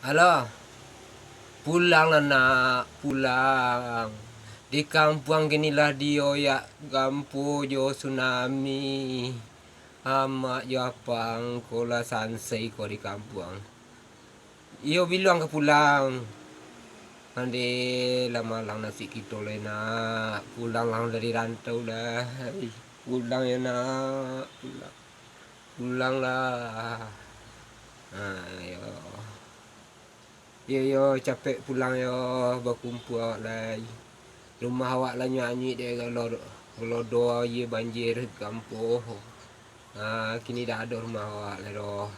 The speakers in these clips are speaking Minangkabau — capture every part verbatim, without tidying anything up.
Alah, pulanglah nak, pulang. Di kampuang kini lah dioyak gampo jo tsunami. Amak jo apak ko lah sansai ko di kampuang. Iyo biluang ka pulang. Ande lah malang nasib kito lai nak. Pulanglah dari rantau lai. Pulang yo nak, pulang. Pulanglah. Ha, yo. Yo, yo, capek pulang yo, bakumpua awak lai. Rumah awak lah nyuak-nyuik dek galo-, galodo aia banjir kampuang. Ha, kini dak ado rumah awak lai doh.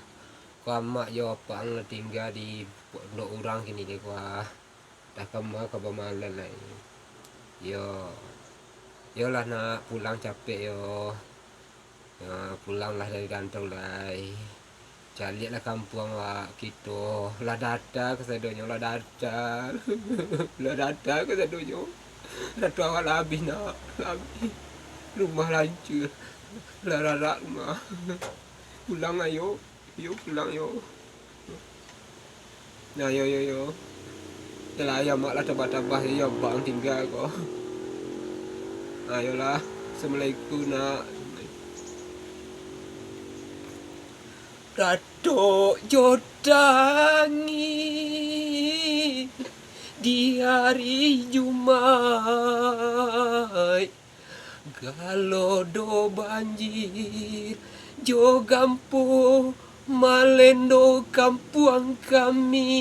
Ko amak jo apak ang lah tingga di pondok urang kini deh ko ah. Dah kama ka bamalam lai. Yo. Yolah nak, pulang capek yo. Ha, pulanglah dari rantau lai. Caliaklah kampuang awak kito. Lah data kasadonyo, lah data. Lah data kasadonyo. Rantau awak lah abih nak, lah abih. Rumah lah ancua. Lah rarak rumah. Pulang ayo. Yo pulang yo. Nah, yo, yo, yo. Yalah, amak lah tabah-tabah, yo, bang tingga ko. Nah, yolah. Assalamualaikum nak. Datuk jo tangih di hari Jumaik. Galodo banjir jo gampo malendo kampuang kami.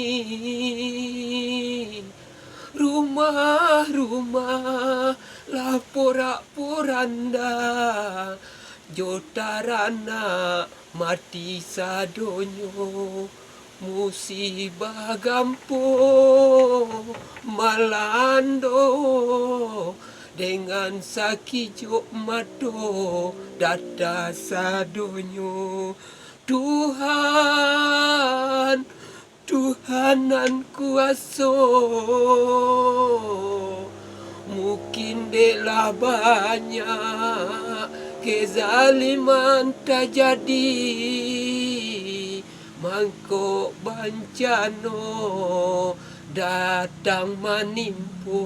Rumah-rumah lah porak-poranda jo taranak mati sadonyo. Musibah gampo malando, dengan sakijok mato data sadonyo. Tuhan, Tuhan nan kuaso, mungkin dek lah banyak kezaliman tajadi, mangko bancano datang manimpo.